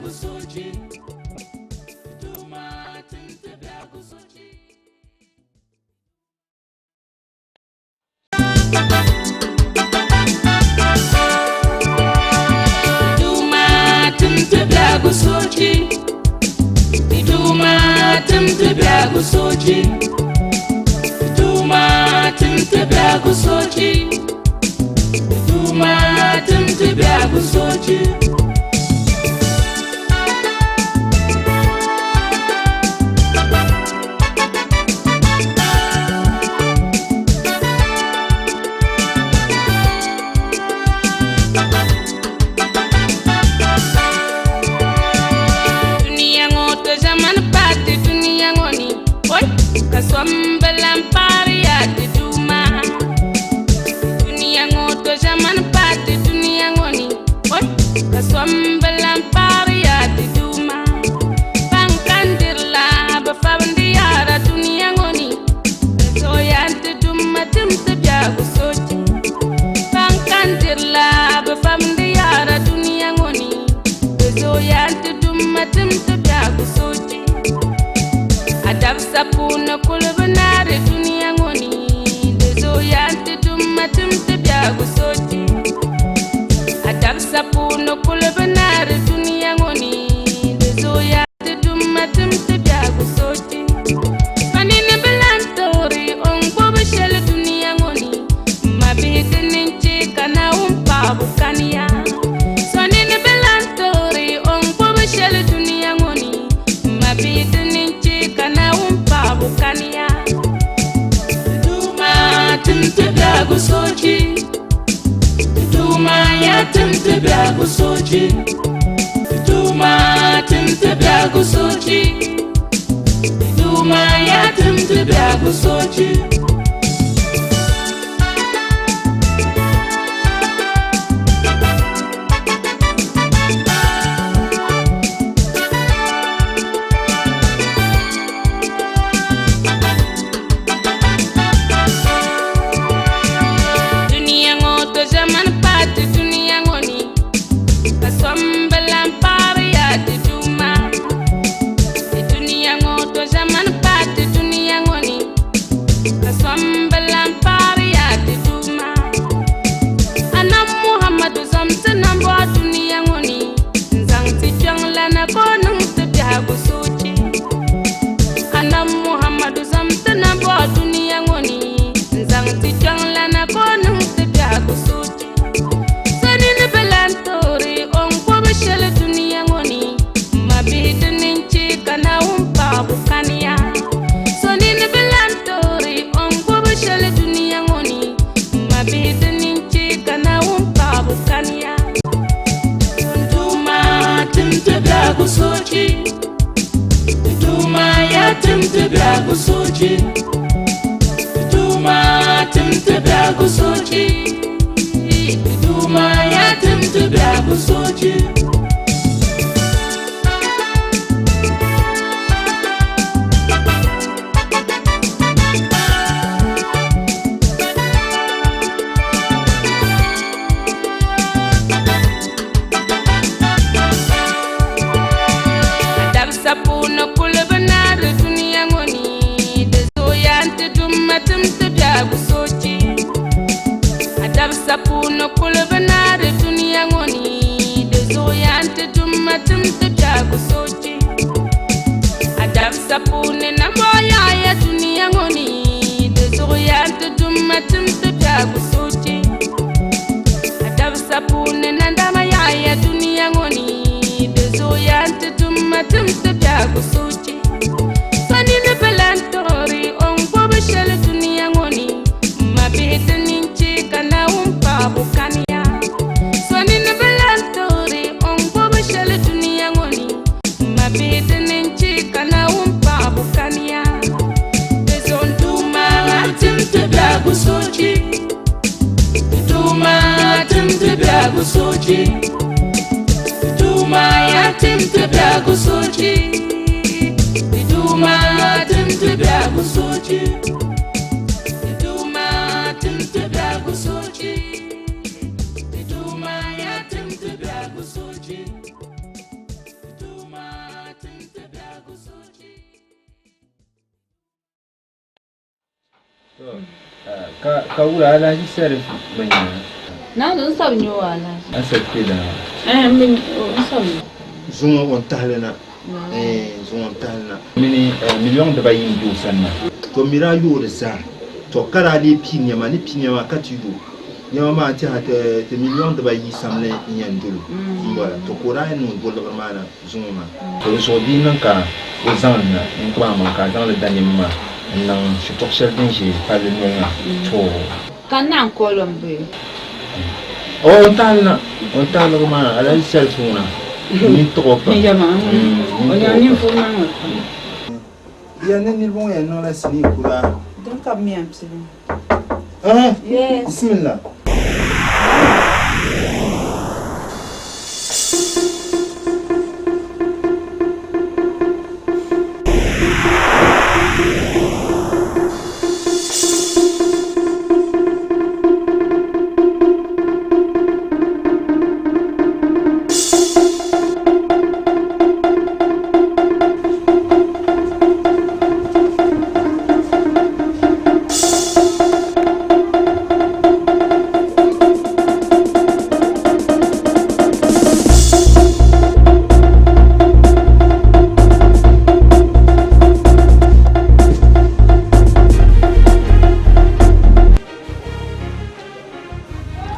biɛhigu soochi. Ti Duuma tim ti biɛhigu soochi. Duuma tim ti biɛhigu soochi. Ti Duuma tim ti biɛhigu soochi. Ti Duuma tim ti biɛhigu soochi. Ti Duuma tim ti biɛhigu soochi. Dunia ŋɔ to ʒɛmani paai ti dunia ŋɔ ni, oi, ka so m-bi lan paari ya ti Duuma. Dunia ŋɔ to ʒɛmani paai ti dunia ŋɔ ni, oi, ka so m-bi lan paari ya ti Duuma. Ban kan dirila bɛ fabindi yaara dunia ŋɔ ni, di zuɣu yaa n-ti Duuma tim ti biɛhigu soochi. Ban kan dirila bɛ fabindi yaara dunia ŋɔ ni, di zuɣu yaa n-ti Duuma tim ti biɛhigu soochi. A dabisa puuni kuli bi naari dunia ŋɔ ni, di zuɣu yaa n-ti Duuma tim ti biɛhigu soochi. A dabisa puuni kuli bi naari dunia ŋɔ ni, di zuɣu yaa n-ti Duuma tim ti biɛhigu soochi. So nini bi lan tiɣiri o ni gbubi shɛli dunia ŋɔ ni, m mabihi di ni n-chɛ ka Naawuni paɣibu kani ya. So nini bi lan tiɣiri o ni gbubi shɛli dunia ŋɔ ni, m mabihi di ni n-chɛ ka Naawuni paɣibu kani ya. Ti Duuma tim ti biɛhigu soochi. Ti Duuma ya tim ti biɛhigu soochi. Ti Duuma tim ti biɛhigu soochi. Ti Duuma ya tim ti biɛhigu soochi. Dunia ŋɔ to ʒɛmani paai ti dunia ŋɔ ni, ka so m-bi lan paari ya ti Duuma. Ti dunia ŋɔ to ʒɛmani paai ti dunia ŋɔ ni, ka so m-bi lan paari ya ti Duuma. Annabi Muhammadu zom ti nambɔɣu dunia ŋɔ ni, n-zaŋ ti kpiɔŋlana ka o niŋ ti biɛhigu soochi. Annabi Muhammadu zom ti nambɔɣu dunia ŋɔ ni, n-zaŋ ti kpiɔŋlana ka o niŋ ti biɛhigu soochi. So nini bi lan toori o ni gbubi shɛli dunia ŋɔ ni, m mabihi di ni n-chɛ ka Naawuni paɣibu kani ya. So nini bi lan toori o ni gbubi shɛli dunia ŋɔ ni, m mabihi di ni n-chɛ ka Naawuni paɣibu kani ya. Duuma tim ti biɛhigu soochi. Ti Duuma ya tim ti biɛhigu soochi. Ti Duuma tim ti biɛhigu soochi. Ti Duuma ya tim ti biɛhigu soochi. A dabisa puuni kuli bi naari dunia ŋɔ ni, di zooya nti Duuma tim ti biɛhigu soochi. A dabisa puuni kuli bi naari dunia ŋɔ ni, di zooya nti Duuma tim ti biɛhigu soochi. A dabisa puuni nambɔɣu yaɣiya dunia ŋɔ ni, di zuɣuya nti Duuma tim ti biɛhigu soochi. A dabisa puuni nandama yaɣiya dunia ŋɔ ni, di zuɣuya nti Duuma tim ti biɛhigu soochi. So nini bi lan tiɣiri o ni gbubi shɛli dunia ŋɔ ni, m mabihi di ni n-chɛ ka Naawuni paɣibu kani ya. So nini bi lan tiɣiri o ni gbubi shɛli dunia ŋɔ ni, m mabihi di ni n-chɛ ka Naawuni paɣibu kani ya. Di zuɣu n Duuma tim ti biɛhigu soochi. Ti Duuma tim ti biɛhigu soochi. Ti Duuma ya tim ti biɛhigu soochi. Ti Duuma tim ti biɛhigu soochi. Ti Duuma tim ti biɛhigu soochi. Ti Duuma ya tim ti biɛhigu soochi. Ti Ka wula Alhaji Sharif gba nyɛ? Naa n sabi nyɛ o Alhaji. A sabi kpe daa? Ɛɛh m bi n sabi nyɛ o. Zuŋɔ o ni tahili na. Ɛɛn zuŋɔ n tahili na. Mini miliɔŋ dibayi m-be o sani maa. To mi daa yooi di zaa. To ka daa lee pii nɛma ni pii nɛma ka ti yo nɛma maa n-tɛha ti miliɔŋ dibayi samli n-yɛn dol o m-bɔra. To ka o daa yɛn niŋ doliɣiri maa na zuŋɔ maa. To di zuɣu di yi niŋ ka o zaŋ li na n-kpaŋ maŋ ka a zaŋ li da nɛma maa n-niŋ shitɔɣ shɛli din ʒe palli noli maa. To. Ka n naan call o m-bee? O n tahili na, o n tahiligu maa Alhaji Salifu ŋuna nini tiɣi o pam. O nyɛla ninvuɣ maŋli pam. Ya ni niriba ŋɔ yɛn niŋla sinii kura. Din ka bɛ mi yɛn pili. Eh, bismillah.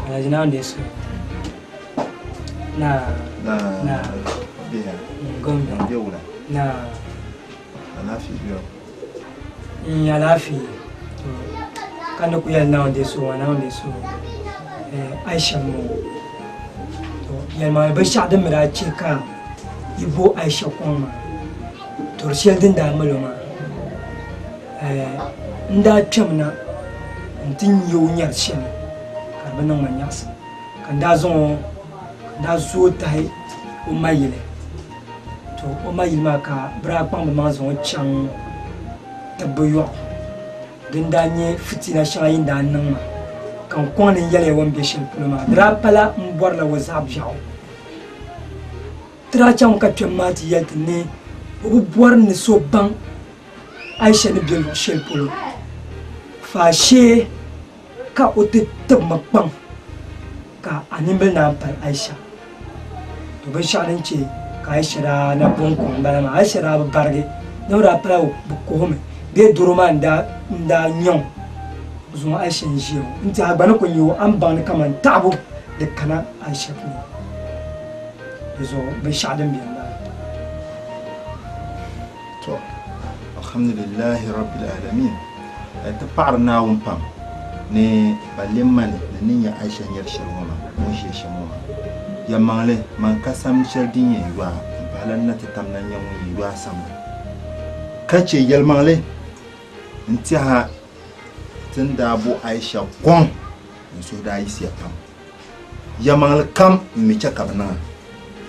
Alhaji Naawuni deei suhu. Na. Na. Na. Biha. Gombe. Na bɛ wula. Na. Alaafee bɛ o. N alaafee. To ka ni ku yɛli Naawuni deei suhu maa Naawuni deei suhu. Eh, Aisha m-bɔŋɔ. To yɛlimaŋli binshɛɣu din mi daa che ka yi bo Aisha kɔŋ maa. To di shɛli din daa mali o maa. Eh, n daa kpɛmina nti nya o nyari shɛli ka di bi niŋ ma nyaɣisim ka n daa zaŋ o ka n daa zooi tahi o ma yili. To o ma yili maa ka bɛ daa kpaŋ bɛ maŋ zaŋ o chaŋ tibbu yɔɣu din daa nyɛ fitina shɛŋa yi ni daa niŋ maa ka n kɔŋ ni n yɛli ya o ni be shɛli polo maa. Di daa pala m bɔrila o zaɣ biɛɣu. Ti daa chaŋmi ka kpɛm maa ti yɛli ti ni o bi bɔri ni so baŋ Aisha ni be luɣ shɛli polo, faashee ka o ti tib ma kpaŋ ka a nimbili naan pali Aisha. To binshɛɣu din chɛ ka Aisha daa na bo n-kɔŋ m-bala maa, Aisha daa bi barigi, dama daa pala bɛ kuhimi bee doro maa n-daa nyaŋ o zuŋɔ Aisha n-ʒiya ŋɔ nti a gba ni ku nya o, a ni baŋ ni kaman taɣibu di kana Aisha ni. Di zuɣu binshɛɣu din beni m-bala. To, Alhamdulillahi Rabbil Alamin, ti paɣiri Naawuni pam ni ba lem ma ni ni ni nya Aisha nyari shɛli ŋɔ maa, o ni ʒiya shɛm ŋɔ maa. Yɛlimaŋli, man ka samdi shɛli din yɛn yo a, m-pahila n na ti tam na n-nyɛ ŋun yɛn yo a samdi. Ka chɛ yɛlimaŋli, n tɛha ti ni daa bo Aisha kɔŋ, n suhu daa yiɣisiya pam. Yɛlimaŋli kam m mi chɛ ka bɛ niŋ a,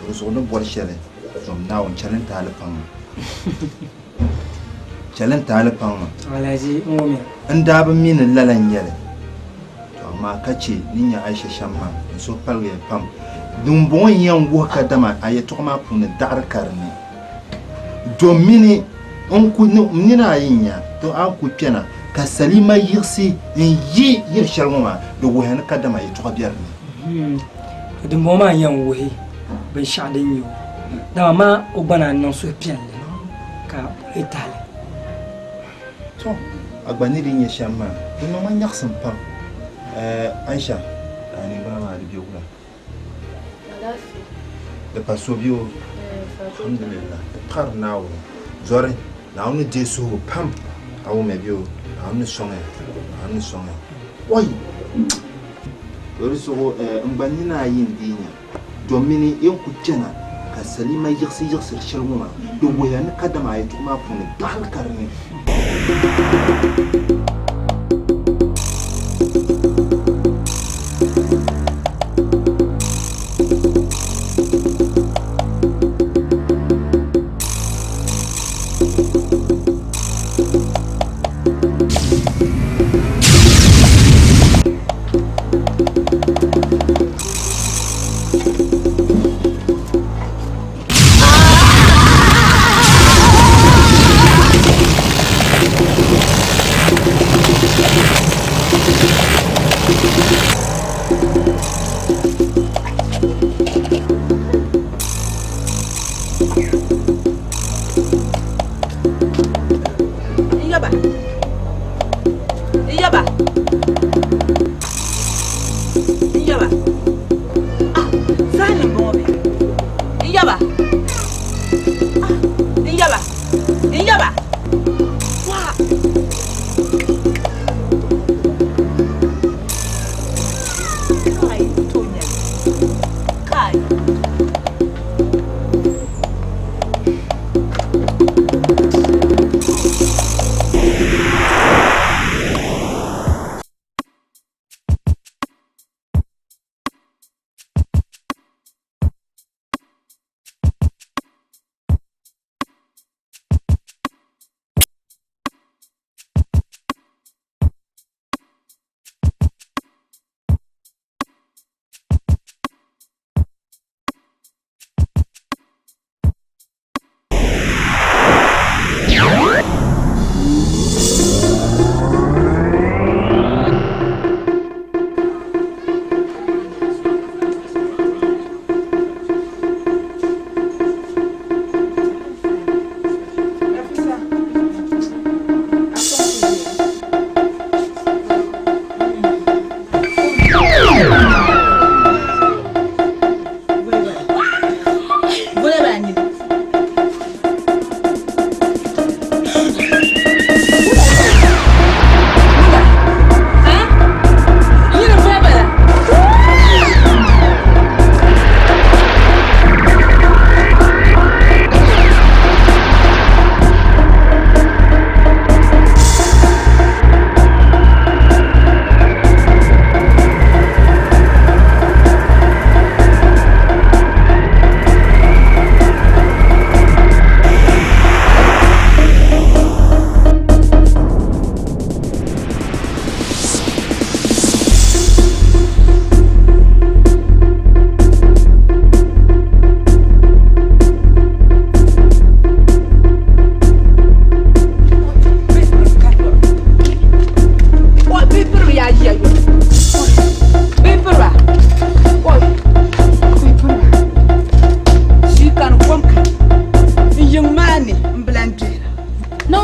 di zuɣu ni bɔri shɛli zom Naawuni chɛli n-ti a li paŋ ma. Chɛli n-ti a li paŋ ma. Alhaji n wumya. N daa bi mi ni lala n-nyɛ li, to amaa ka chɛ ni nya Aisha shɛm maa, n suhu paligiya pam. Dimbɔŋɔ n-yɛn wuhi kadama a yɛtɔɣa maa puuni daɣiri ka di ni. Domini n ku ni n nini ayi n-nya to a ni ku kpɛna ka Salima yiɣisi n-yi yili shɛli ŋɔ maa, di wuhiya ni kadama yɛtɔɣa be di ni. To dimbɔŋɔ maa n-yɛn wuhi binshɛɣu din nyɛ o, dama maa o gba naan niŋ suhupiɛlli ka o leei tahili. To a gba ni di nyɛ shɛm maa, di niŋ ma nyaɣisim pam. Aisha, ka a niŋgbuna maa di be wula? Di pa so bɛ o. Alhamdulillah. Di pari Naawuni. Zɔri, Naawuni ni deei suhigu pam. A wumya bɛ o. Naawuni ni sɔŋ ya. Naawuni ni sɔŋ ya. Oi! To di zuɣu n gba nina ayi n-dii nya. Domini yɛn ku kpɛna ka Salima yiɣisi yiɣisiri shɛli ŋɔ maa, di wuhiya ni kadama a yɛtɔɣa maa puuni daɣiri ka di ni.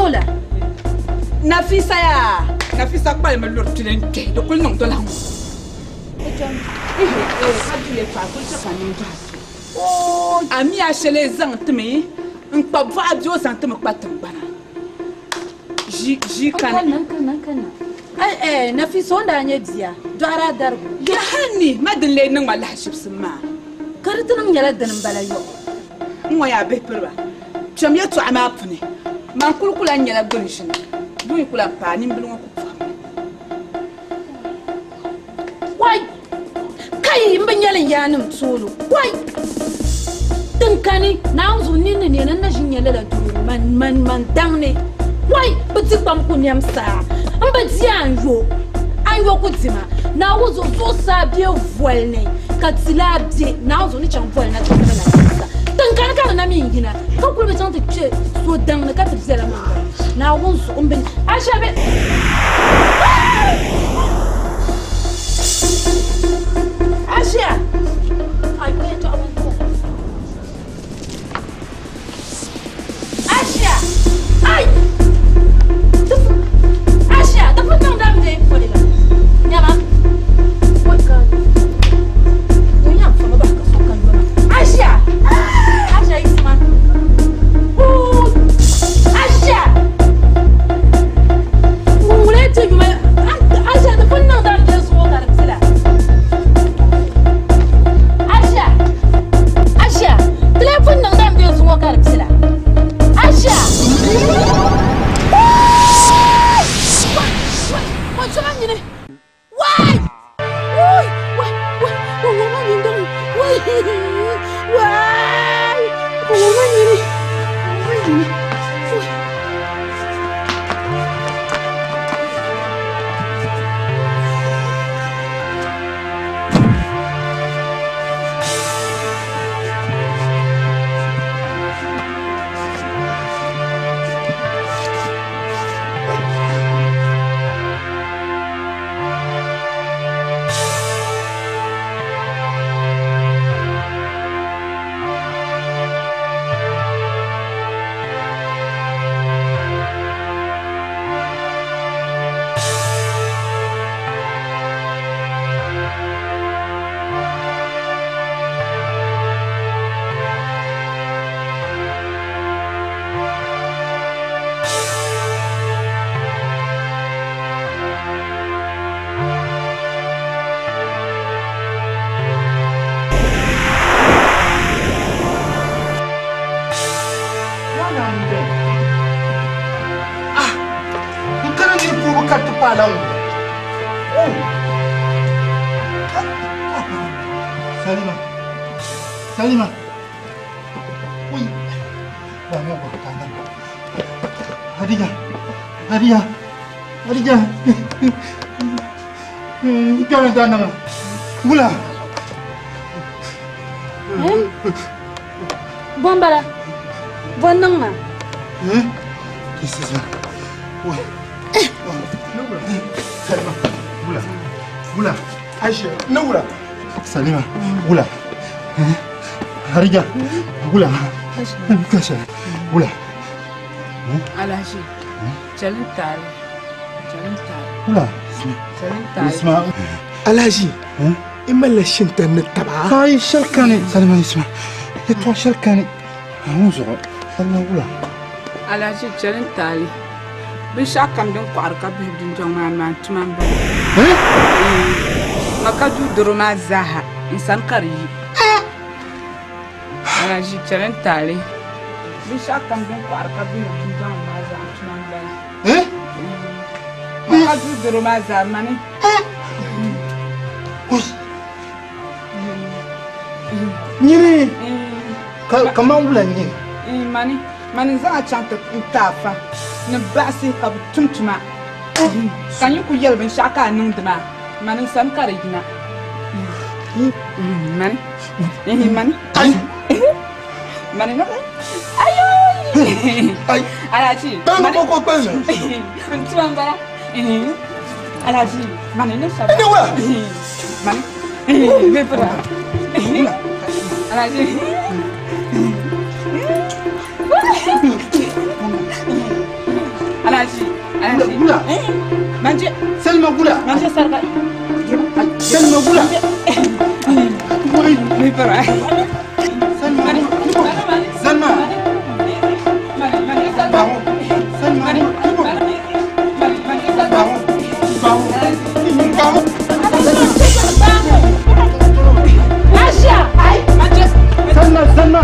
o la. Nafisa yaa, Nafisa kpalimi luri tuli n-kpe, di kuli niŋ dɔla ŋɔ. Ihi, ee, ka du yɛltɔɣa kuli chɛ ka nindɔhi so. A mi a shɛli zaŋ ti mi n-kpa bɔɣa bee o zaŋ ti mi kpa tiŋgbana. Ʒi, ʒi kani. N kanna, n kanna, n kanna. Ai, eh, Nafisa o ni daa nyɛ bia, dɔɣiri a darigu. Yaha ni ma din lee niŋ ma lahiʒibisi maa. Ka di ti niŋ nyɛla dini m-bala yɔɣu. N ŋɔ yaa bihi piriba, kpɛm yɛtɔɣa maa puni, man kuli ku lan nyɛla gbuni ʒini, yuŋ yi ku lan paai, nimbila ŋɔ ku pɔhimmi. Wai! Kai! M bi nyɛli n yaannim tooni. Wai! Din kani, Naawuni zuɣu nini ni neeni n na ʒi n-nya lala doro ŋɔ man, man, man daŋ ni. Wai! Bɛ di kpam ku nɛm saa. M bi di a n yo, a n yo ku di ma. Naawuni zuɣu zuɣusaa be voli ni ka ti lahi be. Naawuni zuɣu ni chaŋ voli na ti tiri na. Din kani ka di na mi n-yina ka kuli bi chaŋ ti kpe so daŋ ni ka ti bela maa m-bala. Naawuni zuɣu m bi a shɛba bɛ. Asia! Asia! Ai! Asia, di pun niŋ dam bee poli la. Nyama. Ŋun yɛn fami bahi ka so ka yona. Asia! Asia yiɣisima. Asia! Ŋun ŋuna ti yuma Asia di pun niŋ dam bee zuŋɔ ka di tila. Asia! Asia! Ti lee pun niŋ dam bee zuŋɔ ka di tila. Asia! Wai! Wai! Wai! Wai! Wai! Wai! Wai! Wai! Wai! Wai! Wai! Wai! Wai! Wai! Salima Salima Ui Ba mo ko ta na Hadija Hadija Hadija Jɔn da na Wula Bɔmbala bɔ niŋ ma This is Wai Salima Wula Wula Aisha na wula Salima wula Hadija wula Kasha wula Alhaji chɛli n taali chɛli n taali wula chɛli n taali Isma Alhaji i malila shintani ni taba Ai shɛli kani Salima Isma yɛtɔɣa shɛli kani a zuɣu Salima wula Alhaji chɛli n taali binshɛɣu kam din kɔɣiri ka bihi dundɔŋ maa ni maa n tuma m-bala ma ka duu doro maa zaaha n sani ka di yi Alhaji chɛli n taali binshɛɣu kam din kɔɣiri ka bihi dundɔŋ maa zaa n tuma m-bala ma ka duu doro maa zaa mani Nyini kaman wula n-nyɛ mani mani n zaŋ a chaŋ ti n ti afa ni baɣisi ka bɛ tum tuma ka n yi ku yɛli binshɛɣu ka a niŋdi maa mani n sani ka di yina mani mani mani ayo Alhaji mani n tuma n bala Alhaji mani ni shɛba mani bɛ pira Alhaji Gula. Manje. Salma gula. Manje sarga. Salma gula. Wai. Ni bara. Salma. Salma. Bawo. Salma. Bawo. Bawo. Bawo. Aisha! Ai, manje. Salma, Salma.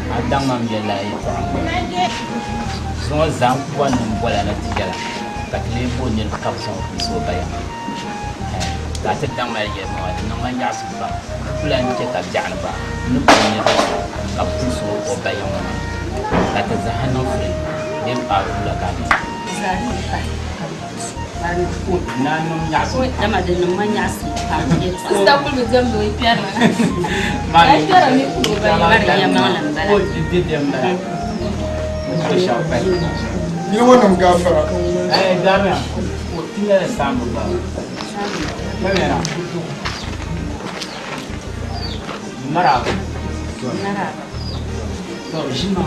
A daŋ ma m-be lala yɛltɔɣa ŋɔ ni. Zuŋɔ zaŋ pɔri nim bɔla na ti yɛla ka ti lee bo niriba ka bɛ zaŋ o kulisi o baya. Ka a ti daŋ mali yɛlimaŋli di niŋ ma nyaɣisim pam. Ku lan che ka biɛɣuni gba n ni bo niriba so ka bɛ kulisi o baya ŋɔ maa ka ti zaha niŋ firi bee m-paai kuula ka a niŋ. Naa niŋ nyaɣisim. Dama di niŋ ma nyaɣisim pam yɛltɔɣa. Sista kuli bi diɛmdi o kpɛrimi. A yi kpɛra mi kuli o baya. Bari yɛlimaŋli m-bala. Yili ŋɔ nim gaafara. Maraba. To, ʒima.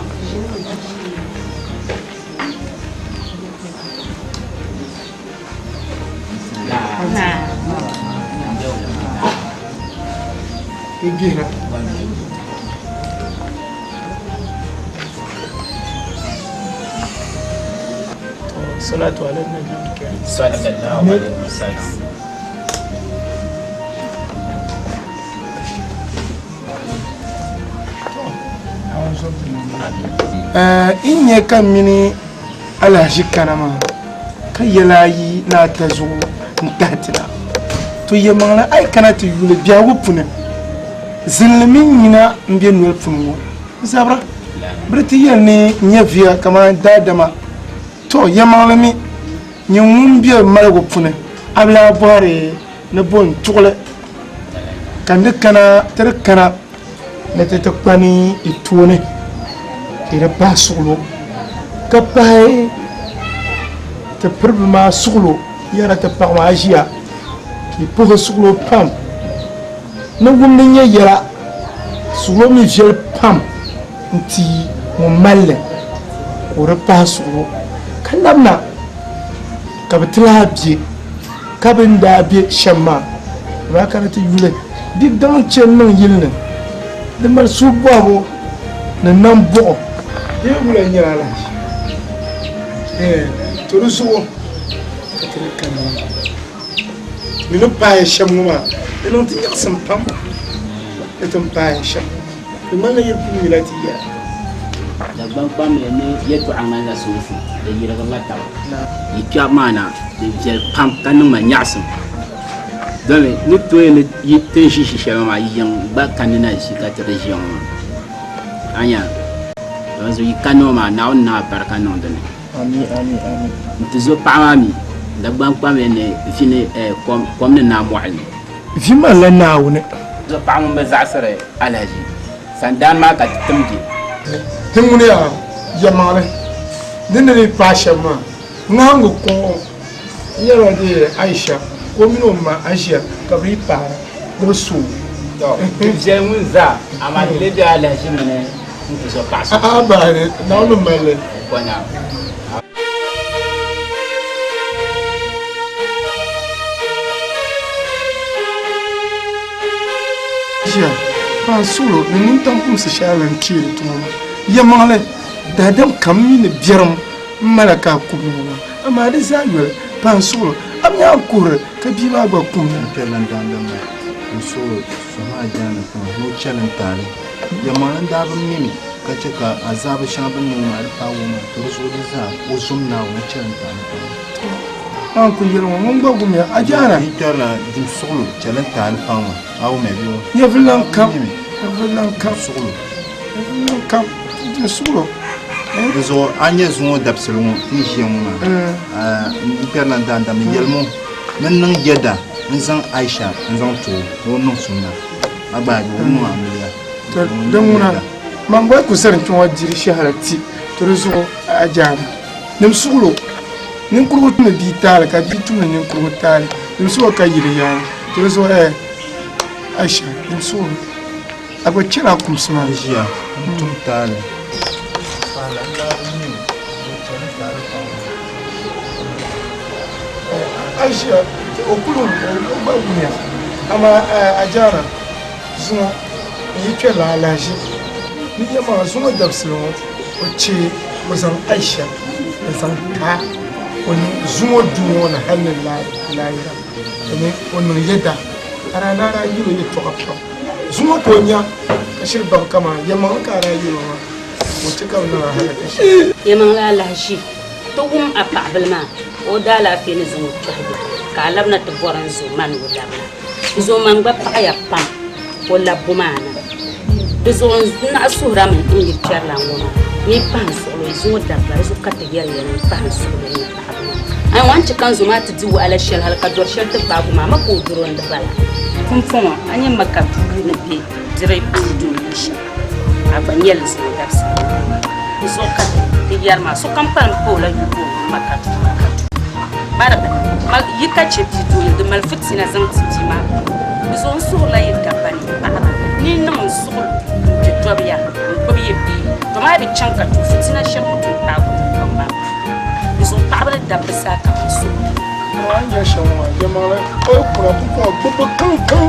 Igihira. Salatu ala nabi karim. Sallallahu alaihi wasallam. N nyɛ ka mini alahaʒi kana maa ka yɛla ayi ni ata zuɣu n tahi ti na. To yɛlimaŋli a yi kana ti yuli biɛhigu puuni zinli mini nyina n be noli puuni ŋɔ n zabira bɛ di ti yɛli ni n nyɛ viya kamani daadama. To yɛlimaŋli mi nyɛ ŋun be maligu puuni a bi lahi bɔhiri ni bo n tuɣili ka ni kana ti di kana ni ti ti kpani i tooni ka i di pahi suɣulo ka pahi ti piribi maa suɣulo yɛra ti paɣa maa ʒiya ka i puhi suɣulo pam ni wumdi nyɛ yɛla suɣulo mi viɛli pam n ti ŋun malli ka o di pahi suɣulo ka labina ka bi ti lahi bɛ ka bin daa bɛ shɛm maa di maa kana ti yuli di daŋ chɛni niŋ yili ni di mali suhu bɔhigu ni nam buɣu di wula nyɛla alahachi to di zuɣu ka ti ni kana maa ni ni paai shɛm ŋɔ maa di niŋ ti nyaɣisim pam ni ti ni paai shɛm di ŋmanila yili pun mila ti yɛla. Dagbaŋ kpamli ni yɛltɔɣa ŋmanila soofu di yirigirila taba. Yi kpɛbu maa na di viɛli pam ka niŋ ma nyaɣisim domi ni tooi ni yi ti ni ʒi ʒi shɛli maa yi yiŋ gba kanni na ʒi ka ti di ʒiya ŋɔ maa. A nya don zuɣu yi kanni ŋɔ maa Naawuni niŋ alibarika niŋ di ni. Ami, ami, ami. N ti zo paɣa maa mi Dagbaŋ kpamli ni vi ni kom ni naa mɔɣili ni. Vi malila Naawuni. Zo paɣa ŋun bi zaɣisiri alahaji sandaani maa ka ti tim je. Ti ŋuni yaa yɛlimaŋli ni ni di paai shɛm maa ŋahingu kɔŋɔ n yɛrila di Aisha ka o mini o ma Aʒia ka bɛ yi paara ni bɛ sooi. To, di viɛli ŋun zaa, amaa di lee be alahichi mini n ti zo paɣa so. A'a bahi, Naawuni mali li. Kɔna. Aʒia, paɣa suɣulo ni nintam kumsi shɛli la n-teeri tuma maa. Yɛlimaŋli, daadam kam mi ni biɛrim m-mala ka a kumdi ŋɔ maa, amaa di zaa yoli, paɣa suɣulo, a bi nya a ni kuhiri ka bia maa gba kumda. N kpɛrila n daadam maa n suɣulo suhu maa jaani tiŋa ni o chɛli n taali. Yɛlimaŋli n daa bi mi mi ka chɛ ka azaaba shɛŋa bɛ ni niŋ maa di paai o maa, to di zuɣu di zaa o zom Naawuni chɛli n taali paŋ. Maa n-kuli yɛli ŋɔ, ŋun gba wumya, a jaana. N kpɛrila dim suɣulo chɛli n taali paŋ ma, a wumya bɛ o. Nyɛvililan kam, nyɛvililan kam, Suɣulo. Nyɛvililan kam, dim suɣulo. Di zuɣu a nyɛ zuŋɔ dabisili ŋɔ ti ni ʒiya ŋɔ maa, n kpɛrila n daadam ni yɛlimo ni niŋ yɛda N zaŋ Aisha n zaŋ ti o ni o niŋ sunna a gba o niŋ amiliya. Din ŋuna man gba ku sani kpɛŋɔ diri shɛhira ti ti di zuɣu a jaana. Nim suɣulo, ninkurigu tumdi bia taali ka bia tumdi ninkurigu taali. Nim suɣulo ka yili yaani ti di zuɣu eh Aisha nim suɣulo a gba chɛla a kumsi maa. N ʒiya n tum taali. Aisha o kuli o gba wumiya amaa a jaana zuŋɔ n yi kpɛrila alahiʒi ni yɛlimaŋli zuŋɔ dabisili ŋɔ o chɛ o zaŋ Aisha n zaŋ taai o niŋ zuŋɔ duu ŋɔ ni hali ni laayira domin o niŋ yɛda ka daa naan daa yɛl o yɛtɔɣa pam zuŋɔ ka o nya ka shiri baŋ kaman yɛlimaŋli ka a daa yɛl o maa ka o chɛ ka bɛ niŋ a halaka shɛli. Yɛlimaŋli alahiʒi ti wum a paɣabili maa o daalaafee ni zaŋ o kpɛhigu ka a labina ti bɔri n zo ma ni o labina. N zo man gba paɣiya pam o labbu maa ni. Di zuɣu n naɣi suhirami n yi kpɛrila ŋɔ maa ni yi pahi n suɣulo yi zuŋɔ dabba di zuɣu ka ti yɛri ya ni yi pahi n suɣulo ni paɣaba maa. A ni wan chɛ ka n zo maa ti di wahala shɛli hali ka dɔri shɛli ti gbaagi o maa ma ka o doro n di bala. Pumpɔŋɔ a nya ma ka duu ni be diri puu doo yi shɛm a gba nyɛ li zuŋɔ dabisili ŋɔ. Di zuɣu ka ti yɛri maa sokam kpalim pa o la yuli booni ma ka duu ma ka duu. Ma yi ka chɛ bia doli di mali fitina zaŋ ti bia maa di zuɣu n suhurila yi dabba ni yi paɣaba ni yi niŋ n suɣulo n kpe dobiya n gbubi yi bihi dama a bi chaŋ ka tooi fitina shɛli ku tooi paagi o maa di zuɣu paɣaba ni dabba zaa ka n suhuri. A ni yɛli shɛm ŋɔ maa, yɛlimaŋli o yi kuna pumpɔŋɔ gbubbu kaŋkaŋ,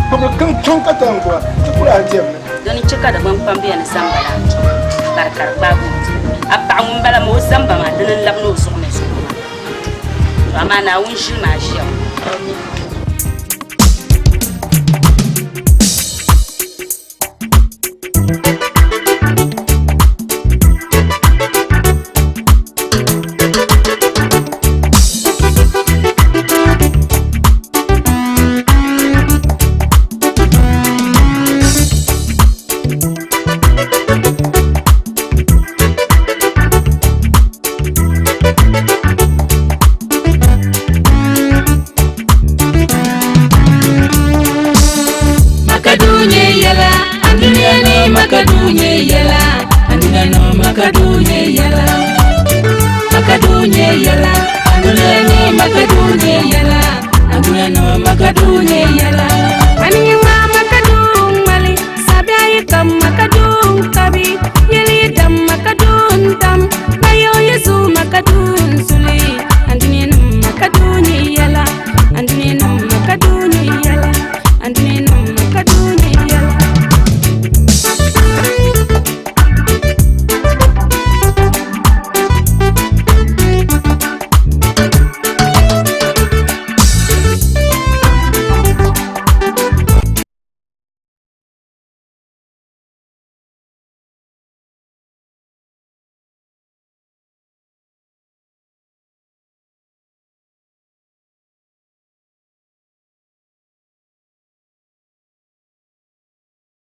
gbubbu kaŋkaŋ ka ti yɛn gbuba, ti ku lahi diɛm li. Dini n-chɛ ka Dagbaŋ kpambiya ni zamba la bari ka di gbaagi o duli. A paɣa ŋun bala maa o zamba maa dini n-labina o zuɣu ni zuɣu maa. To amaa Naawuni ʒili maa ʒiya ŋɔ.